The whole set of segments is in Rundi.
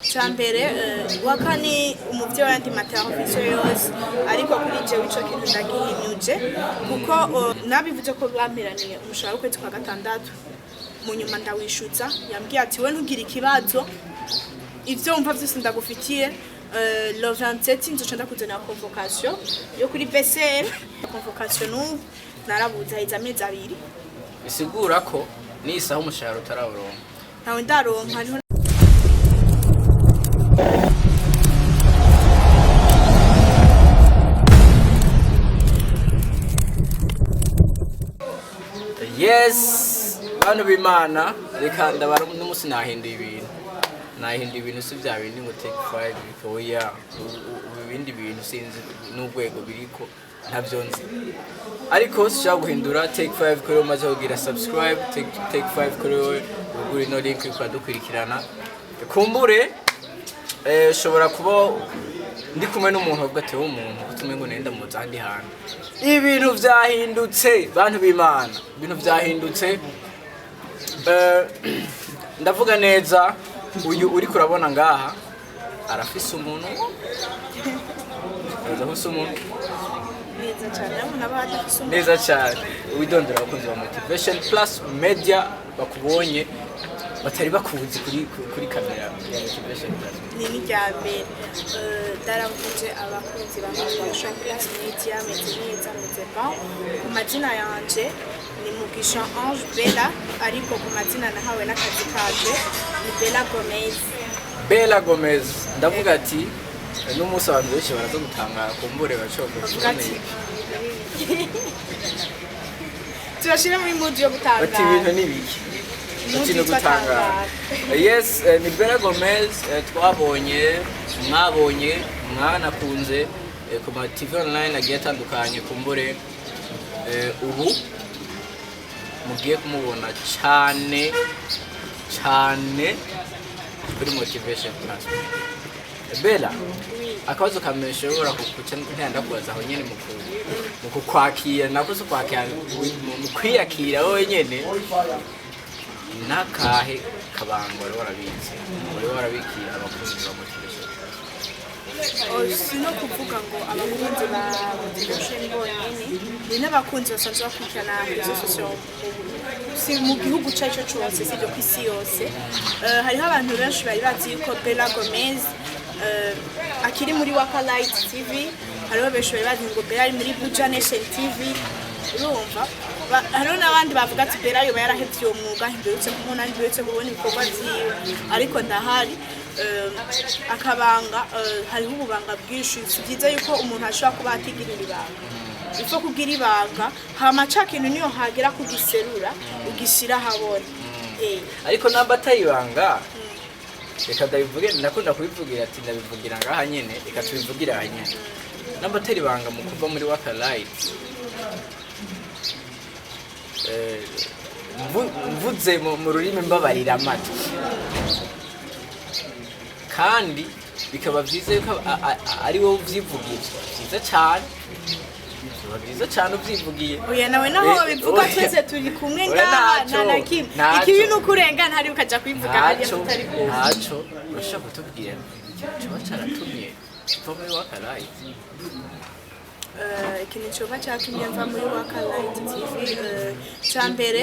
Icya mbere, Waka ni umuvyeyi w'ayandi mateleviziyo yose, ariko kuri jewe ico kintu ndagihinyuje kuko nabivuze ko bamperaniye umushahara w'ukwezi kwa gatandatu. Mu nyuma ndawishuza, yambwiye ati: "We ntugire ikibazo, ivyo wumva vyose ndagufitiye." Le 27 nzoca ndakuzanira convocation yo kuri BCR. Convocation n'ubu narabuze, haheze amezi 2. Bisigura ko n'isaha umushahara utarawuronka? Ntawe ndaronka, niho. Yes, bantu b'Imana, reka ndabara n'umunsi nahinduye ibintu, nahinduye ibintu. Si bya bindi ngo Take Five, oya, ubu ibindi bintu sinzi n'urwego biriko, ntabyo nzi, ariko sinshobora guhindura Take Five kuri wowe umaze kugira subscribe. Take Five kuri wowe ugura ino link ukadukurikirana. Kumbure ushobora kuba ndi kumwe n'umuntu avuga ati: "Wowe umuntu utume ngo nenda mu zandi hantu." Ibintu vyahindutse, bantu b'Imana, ibintu vyahindutse. Ndavuga neza, uyu uri kurabona ngaha arafise umuntu, arafise umuntu. Neza cyane, urabona aba adafise umuntu. Neza cyane. Widondora abakunzi ba Motivation Plus Media bakubonye, batari bakuzi kuri kamera ya Motivation Plus. Ni n'irya mbere. Ndaramukije abakunzi ba Motivation Plus Media. Meze neza, meze bon. Ku mazina yanje ni Mugisha Ange Bella, ariko ku mazina nahawe n'akazi kaje ni Bella Gomez. Bella Gomez. Ndavuga ati n'umunsi abantu benshi baraza gutangara, kumbure bashobora Bavuga ati turashira muri mood yo bati gutangara. Ibintu ni biki? Mood Bati ni yitwa gutangara. tangara. Yes, ni Bella Gomez. Twabonye, mwabonye, mwanakunze ku ma TV online agiye atandukanye. Kumbure ubu mugiye kumubona cyane cyane kuri Motivation Plus. Bella, akabazo ka mbere nshobora kukuca ntenda kubaza aho nyene mu kukwakira, nako si ukwakira, mu kwiyakira wowe nyene, nakahe kabanga wari warabitse, wari warabikiye abakunzi ba Motivation Plus? Oh, si no kuvuga ngo abakunzi ba Motivation bonyene, ni n'abakunzi basanzwe bakurikirana réseaux sociaux, si mu gihugu icyo ari cyo cyose, si ibyo ku isi yose. Hariho abantu benshi bari bazi yuko Bella Gomez akiri muri Waka Light TV. Hariho benshi bari bazi ngo Bella ari muri Buja Nation TV. Urumva, hariho n'abandi bavuga ati: "Bella yoba yarahevye uwo mwuga, ntiduherutse kumubona, ntiduherutse kubona ibikorwa vyiwe." Ariko ndahari. Akabanga, hariho ububanga bwinshi. Si byiza yuko umuntu ashobora kuba atigirira ibanga. Ifo kugira ibanga, hama ca kintu niyo hagera kugiserura, ugishyira ahabona. Ariko namba atari ibanga, reka ndabivuge, ndakunda kubivugira ati ndabivugira ngaha nyene, reka tubivugire aha nyene. Namba atari ibanga, mu kuva muri Waka Light, mvuze mu rurimi mbabarira amatwi, kandi bikaba byiza yuko ari wowe ubyivugiye, byiza cyane, biba byiza cyane ubyivugiye. Oya, nawe naho wabivuga. Oya. Twese turi kumwe Oya, ngaha. ntaco, Nta na kimwe. ntaco. Ikibi ni uko urengana hari ukaja kubivuga hariya Ntaco. tutari kumwe. Ntaco. Urashobora kutubwira ikintu coba caratumye uva muri Waka Light? Ikintu coba catumye mva muri Waka Light TV, ca mbere,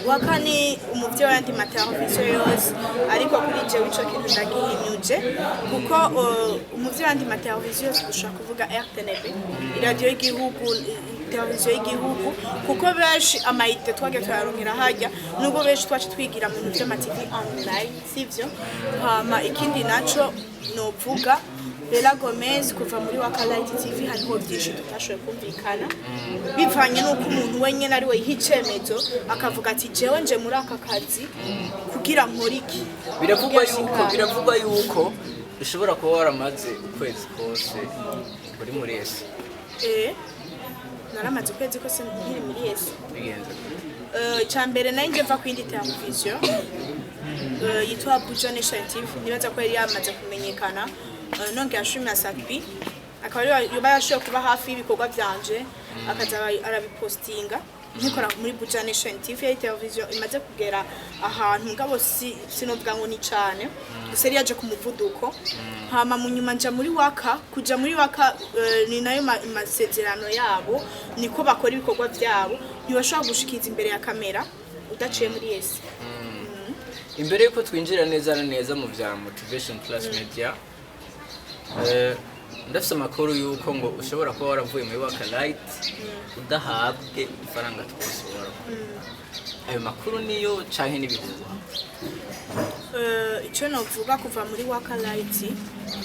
Waka ni umuvyeyi w'ayandi mateleviziyo yose, ariko kuri jewe ico kintu ndagihinyuje kuko umuvyeyi w'ayandi mateleviziyo yose dushobora kuvuga RTNB, iradiyo y'igihugu, televiziyo y'igihugu, kuko benshi ama idées twagiye turayaronkera harya, nubwo benshi twaca twigira mu bintu vy'ama TV online, sivyo? Hama ikindi naco novuga, Bella Gomez kuva muri Waka Light TV, hariho byinshi tutashoboye kumvikana, bivanye n'uko umuntu wenyine ari we yiha icemezo akavuga ati: "Jewe nje muri aka kazi kugira nkore iki." Biravugwa Kugira yuko nshikane. Biravugwa yuko ushobora kuba waramaze ukwezi kose uri muri ese. Naramaze ukwezi kose nkiri muri ese. Bigenze gute? Icya mbere, nari nje mva ku yindi televiziyo yitwa Buja Nation TV, nibaza ko yari yamaze kumenyekana. Nongera nshimira Sapi, akaba ariwe yoba yashoboye kuba hafi y'ibikorwa vyanje, akaza arabipostinga. Nkikora muri Buja Nation TV, yari televiziyo imaze kugera ahantu, mugabo si sinovuga ngo ni cane, gusa yari yaje ku muvuduko. Hama mu nyuma nja muri Waka. Kuja muri Waka, ni nayo masezerano yabo, niko bakora ibikorwa vyabo, ntibashobora gushikiza imbere ya kamera udaciye muri ese. Imbere yuko twinjira neza na neza mu bya Motivation Plus Media, ndafise amakuru yuko ngo ushobora kuba waravuye muri Waka Light udahabwe ifaranga twose waravuye. Ayo makuru niyo canke n'ibihuha? Icyo novuga, kuva muri Waka Light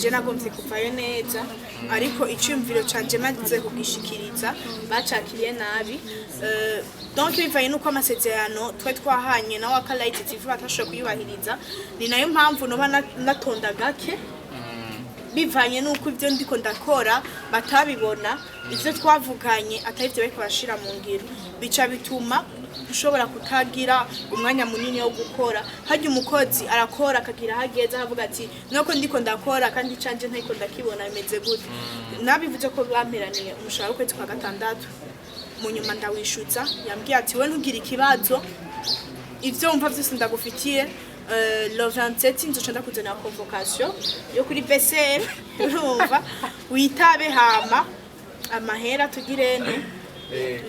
je nagomvye kuvayo neza, ariko icyumviro canje maze kugishikiriza bacakiriye nabi. Donc bivanye nuko amasezerano twe twahanye na Waka Light TV batashoboye kuyubahiriza, ni nayo mpamvu noba natonda gake, bivanye nuko ibyo ndiko ndakora batabibona, ivyo twavuganye atari byo bariko barashira mu ngiro, bica bituma ushobora kutagira umwanya munini wo gukora. Harya umukozi arakora akagira aho ageze akavuga ati nuko ndiko ndakora kandi canje ntariko ndakibona, bimeze gute? Nabivuze ko bamperaniye umushahara w'ukwezi kwa gatandatu, mu nyuma ndawishuza. Yambwiye ati we ntugire ikibazo, ivyo wumva vyose ndagufitiye. Le 27 nzoca ndakuzanira convocation yo kuri BCR, urumva, witabe, hama amahera tugirene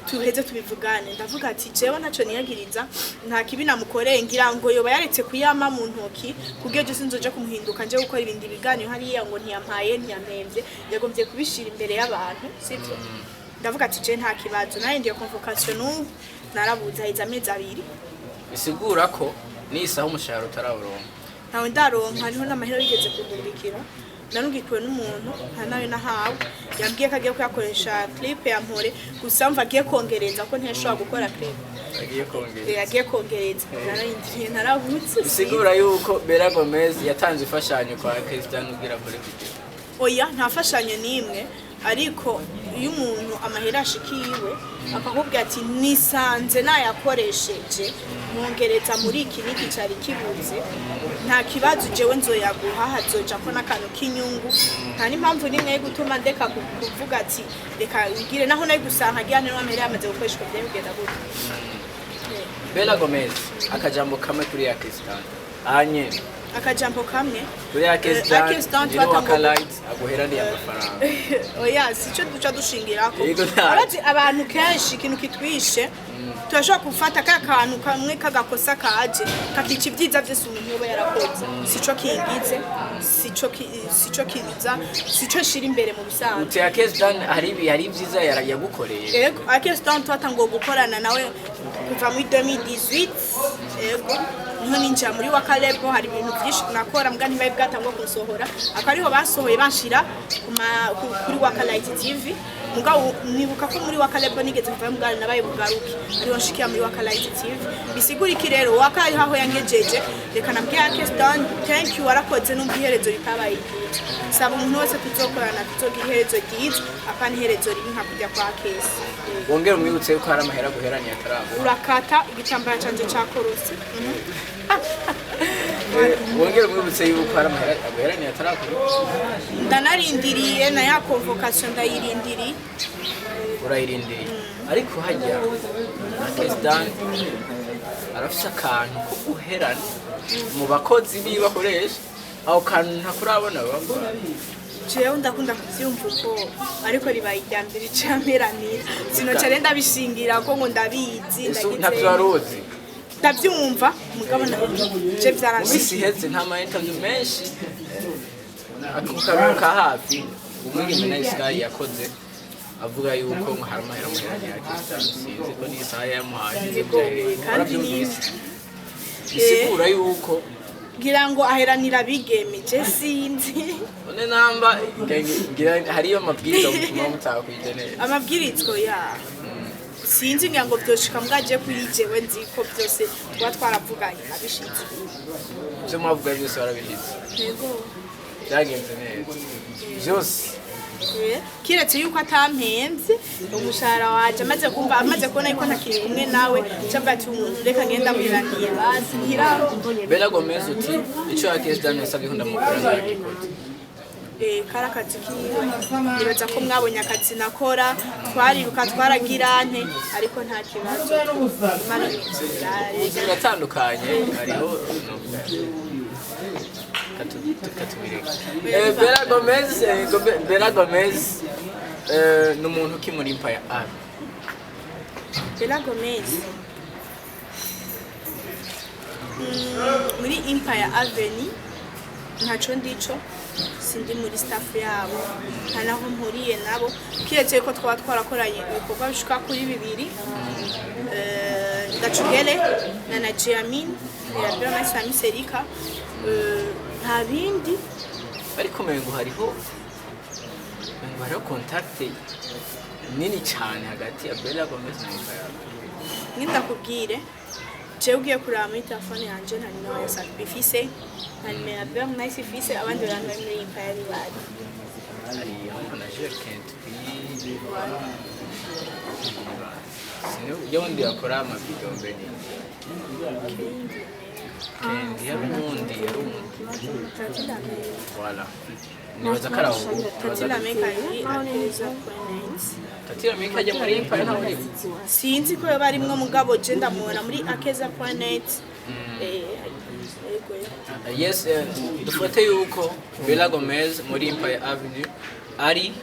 tuheze tubivugane. Ndavuga ati jewe ntaco niyagiriza, nta kibi namukoreye, ngira ngo yoba yaretse kuyama mu ntoki kugira ejo sinzoja kumuhinduka nje gukora ibindi biganiro hariya ngo ntiyampaye, ntiyampemvye. Yagombye kubishira imbere y'abantu, sivyo? Ndavuga ati je nta kibazo, narindiye convocation, n'ubu narabuze, haheze amezi 2. Bisigura ko n'isaha umushahara utarawuronka? Ntawe ndaronka. Hariho n'amahera bigeze kundungikira, narungikiwe n'umuntu, nta nawe nahawe. Yambwiye ko agiye kuyakoresha clip ya Mpore gusa, mva agiye kongereza ko ntiyashobora gukora clip. Agiye kongera. Agiye kongereza, nararindiriye narabutse. Bisigura yuko Bella Gomez yatanze imfashanyo kwa Christian ugira kuri video? Oya, nta mfashanyo n'imwe, ariko iyo umuntu amahera ashikiye iwe akakubwira ati nisanze nayakoresheje mwongereza muri iki n'iki cyari kibuze, nta kibazo, jewe nzoyaguha, hazoja ko n'akantu k'inyungu. Nta n'impamvu n'imwe yo gutuma ndeka kuvuga ati reka ngire naho nayo gusanga ngira niba amahera yamaze gukoreshwa, byari bigenda gutya. Bella Gomez, akajambo kamwe kuri ya Christian anye. Akajambo kamwe? Kuri ya Christian. Christian. Ni Waka Light aguheraniye amafaranga. Oya, sico duca dushingirako. Yego, nta- Urazi abantu kenshi ikintu kitwishe, turashobora gufata ka kantu kamwe k'agakosa kaje kakica ibyiza vyose umuntu yoba yarakoze. Sico kingize, sico kiza, sico shira imbere mu bisanzwe. Uti ya Christian hari ibyiza yagukoreye. Ego, Akestan twatanguye gukorana nawe kuva muri 2018. Ego, niho ninjira muri Wakalebo, hari ibintu byinshi nakora mbwa ntibari bwatangwa kunsohora, akaba ariho basohoye banshira kuri Wakalight TV. Mugabo nibuka ko muri Wakalebo nigeze kuva mbwa nabaye bugaruke, ariho nshikira muri Wakalight TV. Bisigura iki rero? Waka ariho aho yangejeje. Reka nabwiye Akestan thank you, warakoze, numva iherezo ritabaye ryiza. Saba umuntu wese tuzokorana tuzogira iherezo ryiza, apana iherezo ribi nka kujya kwa kesi. Wongere umwibutse yuko hari amahera aguheraniye ataraguha. Urakata igitambara canje cakorose. Wongere umwibutse yuko hari amahera aguheraniye ataraguha. Ndanarindiriye na ya convocation, ndayirindiriye. Urayirindiriye, ariko hajya Akestan arafise akantu ko guherana mu bakozi biwe akoresha, aho kantu ntakurabona bakora. Jewe ndakunda kuvyumva uko, ariko ribaye irya mbere camperanira, sinoca rero ndabishingira ko ngo ndabizi. Ese Ndagize. Ntavyo wari uzi? Ndavyumva, mugabo je Mu minsi vyaranshikiye. iheze nta ma interview menshi, ako kantu ka hafi umwigeme na Sky yakoze avuga yuko ngo hari amahera muheranye ya Christian, sinzi ko n'isaha yamuhaye, sinzi Yego, ibyo kandi warabyumvise, bisigura yuko ngira ngo aheranira abigeme, je sinzi. None namba ngira hariyo amabwiriza mutuma mutakwije neza. Amabwirizwa ya sinzi, ngira ngo vyoshika mbwaje kuri jewe, nzi ko byose tuba twaravuganye nabishitse. Ibyo mwavuga byose warabishitse? Yego. Byagenze neza byose? Kiretse yuko atampemvye umushahara waje, amaze kumva, amaze kubona yuko ntakiri kumwe nawe, cavuga ati umuntu reka ngenda mwiraniye basi nkiraho. Bella Gomez, uti icyo ya Christian yasabye ko ndamukora nagikoze. Kari akazi kiwe. Nibaza ko mwabonye akazi nakora, twariruka, twaragira nte, ariko nta kibazo, Imana Biratandukanye, hariho katubireka. Bella Gomez, Bella Gomez ni umuntu ki muri Empire Ave? Bella Gomez muri Empire Avenue ntaco ndico, sindi muri staff yabo, nta naho mpuriye nabo, kiretse ko twaba twarakoranye ibikorwa bishika kuri bibiri, Ndacugele na Najiamin ya Bella Sami Serika, nta bindi. Ariko umengo hariho contact nini cyane hagati ya Bella Gomez na Empire Avenue. Ndakubwire, jewe ugiye kuraba muri telefone yanje, nta nimero ya Sat ifise, nta nimero ya Bella Nice ifise. Abandi bantu bari muri Empire bari Hari manager Kent B, ujya wundi yakora amavideo mbere ni Kendi, yari uwundi. Voilà, nibaza ko ari aho. Tati Lameka ari akeza point. Tati Lameka ajya muri Empire, ntawe urimo? Sinzi ko yoba arimwo, mugabo je ndamubona muri akeza point. Yego. Yes, dufate yuko Bella Gomez muri Empire Avenue ari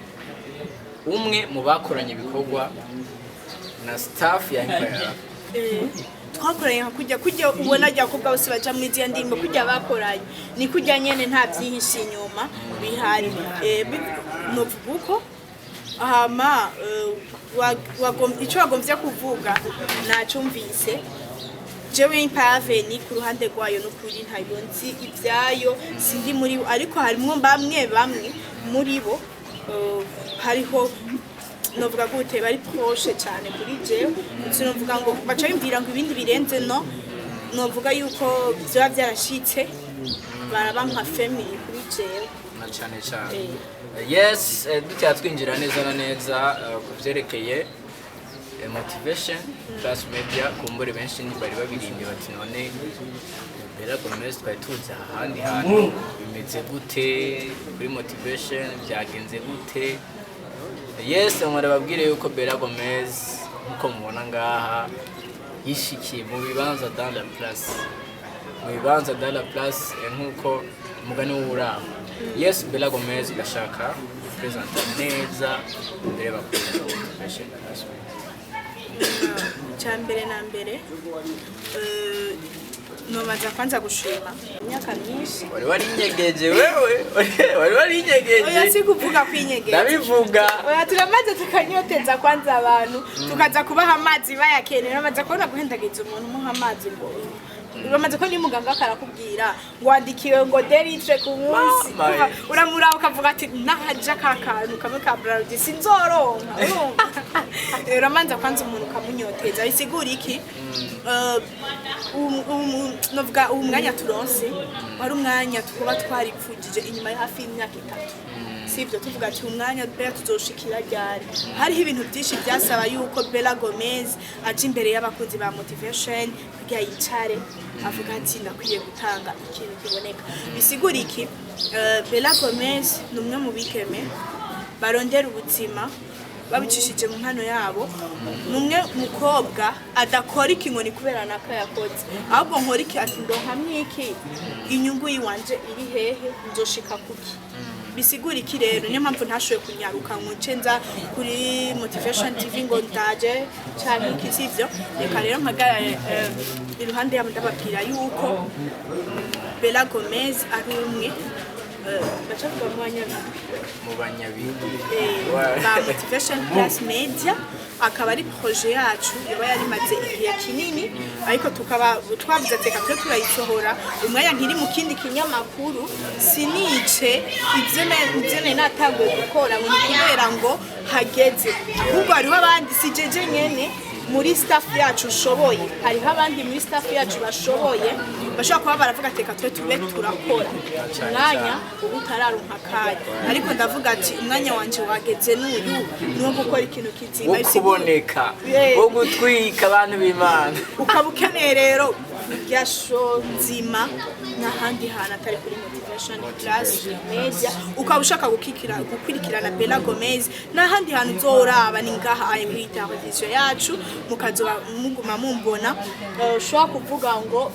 umwe mu bakoranye ibikorwa na staff ya Empire Avenue. Twakoranye nka kujya ubona rya bakobwa bose baja muri ziriya ndirimbo, kujya bakoranye ni kujya nyene, nta vyihishe inyuma bihari. Novuga uko hama ico wagomvye kuvuga nacumvise. Jewe Empire Avenue ku ruhande rwayo n'ukuri ntayo nzi ibyayo, sindi muri bo, ariko harimwo bamwe bamwe muri bo, hariho novuga gute, bari proche cyane kuri jewe. Sinovuga ngo baca bimbwira ngo ibindi birenze, no novuga yuko vyoba vyarashitse baraba nka family kuri jewe. Na cyane cyane. Yes, dutya twinjira neza na neza ku vyerekeye Motivation Plus Media. Kumbure benshi ntibari babirinde, bati none Bella Gomez twari tuzi ahandi hantu, bimeze gute kuri Motivation, byagenze gute? Yes, murababwire yuko Bella Gomez nkuko mubona ngaha yishikiye mu bibanza dans la place, mu bibanza dans la place, nkuko umugani w'uraho. Yes, Bella Gomez, ndashaka presenta neza mbere bakurira Motivation Plus Media. Cya mbere na mbere, nobanza kwanza gushima imyaka myinshi. Wari warinyegeje wewe, wari warinyegeje. Oya, si kuvuga kwinyegeza. Ndabivuga. Oya, turamaze tukanyoteza kwanza abantu, tukaza kubaha amazi bayakenera. Bamaze kubona guhendagiza umuntu umuha amazi, ngo bamaze ko ni muganga akarakubwira ngo wandikiwe ngo deux litres ku munsi. Mama ye. Uramuraba ukavuga ati nahaja ka kantu kamwe ka Brarudi sinzoronka. Urumva? Uramanza kwanza umuntu ukamunyoteza. Bisigura iki? Novuga uwu mwanya turonse wari umwanya tukuba twaripfujije inyuma ya hafi y'imyaka 3, sibyo? Tuvuga ati umwanya Bella tuzoshikira ryari? Hariho ibintu byinshi byasaba yuko Bella Gomez aja imbere y'abakunzi ba Motivation kugira yicare avuga ati ndakwiye gutanga ikintu kiboneka. Bisigura iki? Bella Gomez ni umwe mu bigeme barondera ubuzima babicishije mu mpano yabo. Ni umwe mukobwa adakora iki ngo ni kubera naka yakoze, ahubwo nkora iki ati ndonkamwe iki, inyungu yiwanje iri hehe, nzoshika kuki? Bisigura iki rero? Niyo mpamvu ntashoboye kunyaruka ngo nce nza kuri Motivation TV ngo ndaje canke iki, sivyo? Reka rero mpagarare iruhande yabo, ndababwira yuko Bella Gomez ari umwe, bacavuga mu banyabigwi, Mu banyabigwi ba Motivation Plus Media, akaba ari projet yacu yaba yarimaze igihe kinini, ariko tukaba twavuze ati reka tube turayisohora umwanya nkiri mu kindi kinyamakuru, sinice ivyo nari natanguye gukora ngo ni kubera ngo hageze. Ahubwo hariho abandi, si jeje nyene muri staff yacu ushoboye, hariho abandi muri staff yacu bashoboye, bashobora kuba baravuga ati reka tube turakora umwanya ubu utararonka akanya. Ariko ndavuga ati umwanya wanje wageze, n'uyu ni uwo gukora ikintu kizima. Wo kuboneka, wo gutwika abantu b'Imana. Ukaba ukeneye rero kurya show nzima. N'ahandi hantu atari kuri Motivation Plus Media. Ukaba ushaka gukurikirana Bella Gomez, n'ahandi hantu uzoraba ni ngaha aye kuri televiziyo yacu, mukazoba muguma mumbona. Ushobora kuvuga ngo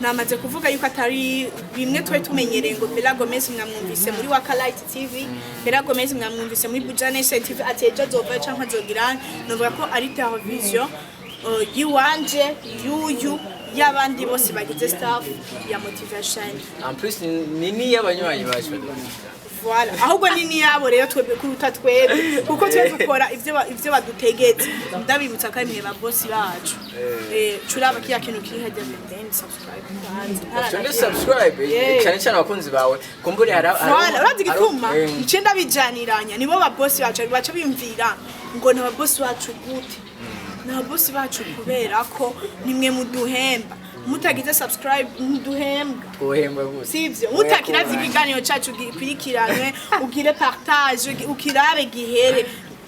namaze kuvuga yuko atari bimwe twari tumenyereye ngo Bella Gomez mwamwumvise muri Waka Light TV, Bella Gomez mwamwumvise muri Buja Nation TV, ati ejo azovayo canke azogira. Novuga ko ari televiziyo yiwanje, yuyu, y'abandi bose bagize staff ya Motivation. En plus ni n'iy'abanywanyi bacu badukurikira. Voilà, ahubwo ni niyabo rero twebwe kuruta twebwe, kuko twe dukora ivyo badutegetse. Ndabibutsa ko ari mwe ba boss bacu. Curaba kiya kintu kiri hajya, then subscribe kwanza. Bafite subscribe. Cyane cyane abakunzi bawe kumbure hari Voilà, urazi igituma nce ndabijaniranya? Nibo ba boss bacu. Baca bimvira ngo ni aba boss bacu gute? Ni aba boss bacu kubera ko nimwe muduhemba. Mutagize subscribe ntiduhembwa. Twohembwa gute? Sivyo? Mutakiravye ikiganiro cacu gikurikiranwe, ugire partage, ukirabe gihere,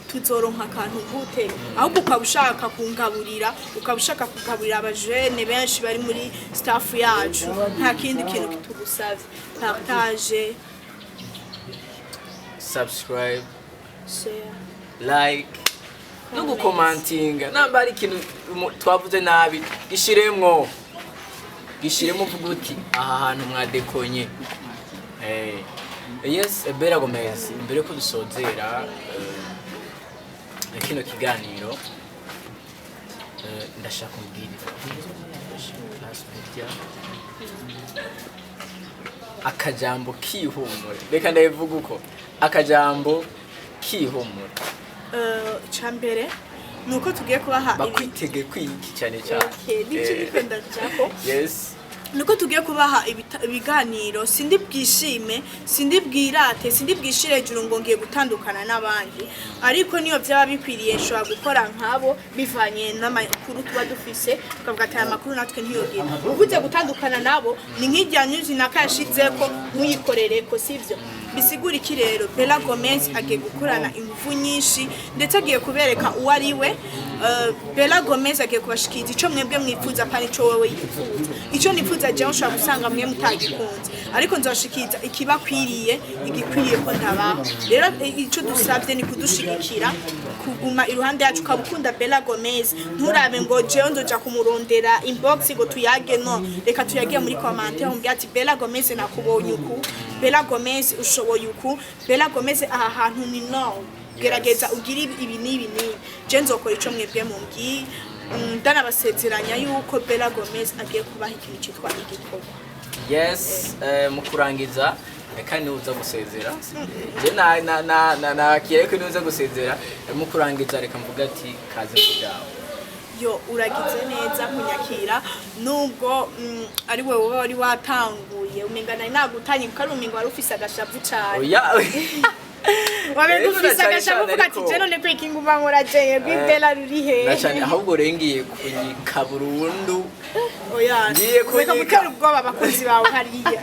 tuzoronka akantu gute? Ahubwo ukaba ushaka kungaburira, ukaba ushaka kugaburira abajene benshi bari muri staff yacu, nta kindi kintu kitugusavye: partage, subscribe, share, like no gukomantinga. Namba hari ikintu twavuze nabi, gishiremwo, gishiremo, uvuga uti aha hantu mwadekonye. Yes, Bella Gomez, imbere ko dusozera kino kiganiro, ndashaka umbwire Plus Media akajambo kihumure. Reka ndabivuga uko, akajambo kihumure. Icambere ni uko tugiye kubaha Bakwitege kwiki cyane cyane? Okay, nicyo ndiko ndajako. Nuko tugiye kubaha ibiganiro. Sindi bwishime, sindi bwirate, sindi bwishire hejuru ngo ngiye gutandukana n'abandi, ariko niyo byaba bikwiriye nshobora gukora nkabo bivanye n'amakuru tuba dufise, tukavuga ati aya makuru natwe ntiyogira. Uvuze gutandukana nabo ni nk'irya nyuzi naka yashizeko ntuyikorereko, sivyo? Bisigura iki rero? Bella Gomez agiye gukorana ingufu nyinshi, ndetse agiye kubereka uwo ari we. Bella Gomez agiye kubashikiriza ico mwebwe mwifuza, pani ico wewe yifuza. Ico nifuza jewe ushobora gusanga mwe mutagikunze, ariko nzobashikiriza ikibakwiriye, igikwiriye ko ntabaho. Rero ico dusabye ni kudushigikira, kuguma iruhande yacu. Ukaba ukunda Bella Gomez, nturabe ngo jewe nzoja kumurondera inbox ngo tuyage. No reka tuyage muri commentaire, umbwire ati Bella Gomez nakubonye uku, Bella Gomez ushoboye uku, Bella Gomez aha hantu ni no gerageza ugire ibi n'ibi n'ibi. Je nzokora ico mwebwe mumbwiye. Ndanabasezeranya yuko Bella Gomez agiye kubaha ikintu cyitwa igikorwa. Yes, mu kurangiza, reka niuza gusezera, je na na na na nakiriye ko niuza gusezera. Mu kurangiza reka mvuga ati kaze mu byawe. Yo, uragize neza kunyakira, nubwo ari wowe wari watanguye, umenga nari nagutanye kuko ari umenga wari ufise agashavu cane. Oya. Wamenga Rero ufise na cane agashavu, cane uvuga ati ariko je none kwiki nguma nkora jeye rw'ibela ruri he? Na cyane ahubwo rero ngiye kunyika burundu. Oya. Ngiye reka kunyika. gutera ubwoba abakunzi bawe hariya.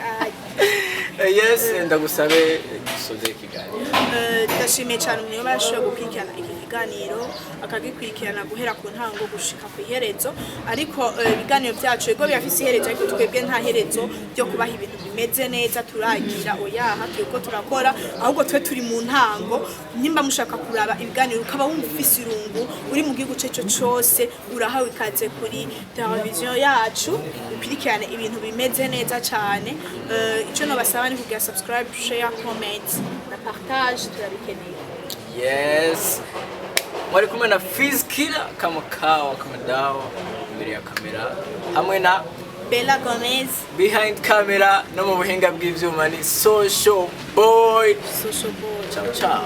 Yes, ndagusabe dusoze ikiganiro. Ndashimiye cyane umuntu yoba yashoboye gukurikirana iki kiganiro, akagikurikirana guhera ku ntango gushika ku iherezo. Ariko ibiganiro byacu ego birafise iherezo, ariko twebwe nta herezo ryo kubaha ibintu bimeze neza turagira. Oyaha, turiko turakora, ahubwo twe turi mu ntango. Nimba mushaka kuraba ibiganiro, ukaba wumva ufise irungu uri mu gihugu cyeco cose, urahawe ikaze kuri televiziyo yacu, ukurikirane ibintu bimeze neza cyane. Ico nobasaba ni kugira subscribe, share, comment na partage, turabikeneye. Yes, mwari kumwe na Fizkira kama kawa kama dawa imbere ya kamera, hamwe na Bella Gomez behind camera no mu buhinga bw'ivyuma ni Social Boy. Social Boy. Ciao ciao.